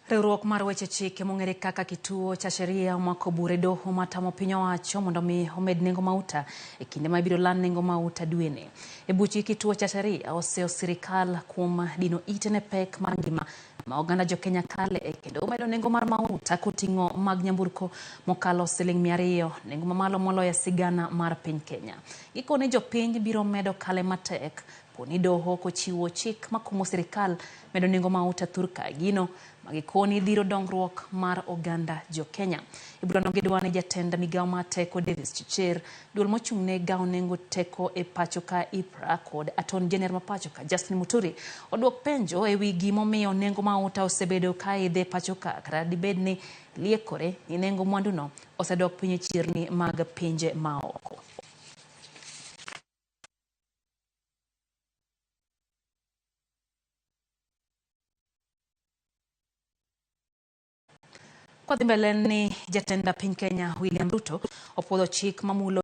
Riwruok mar weche chike mong'ere kaka Kituo cha Sheria omako bure doho matamo piny owacho mondo mi omed nengo mauta e kinde ma ibiro land nengo mauta dweni. E buchgi Kituo cha Sheria oseyo sirikal kuom dino ite ne pek mar ngima ma oganda jo Kenya kale kendo omedo nengo mar mauta koting'o mag nyamburko mokalo siling 200, nengo mamalo moloyo e sigana mar piny Kenya. Gikone jopiny biro medo kale matek poni doho kochiwo chik makumo sirikal medo nengo mauta thurka gino magikoni dhiro dongruok mar oganda jo Kenya. E burano gidwa ni jatend migawo mar teko Davis Chicher, duol mochung' ne gawo nengo teko e pacho ka IPRA kod Attorney General ma pacho ka Justin Muturi oduok penjo e wi gimomiyo nengo mauta osebedo ka idhe e pacho ka kata dibed ni liekore ni nengo mwanduno osedok piny e chirni mag pinje maoko. Kwadhi mbele ni jatend piny Kenya William Ruto opuodho chik mamulo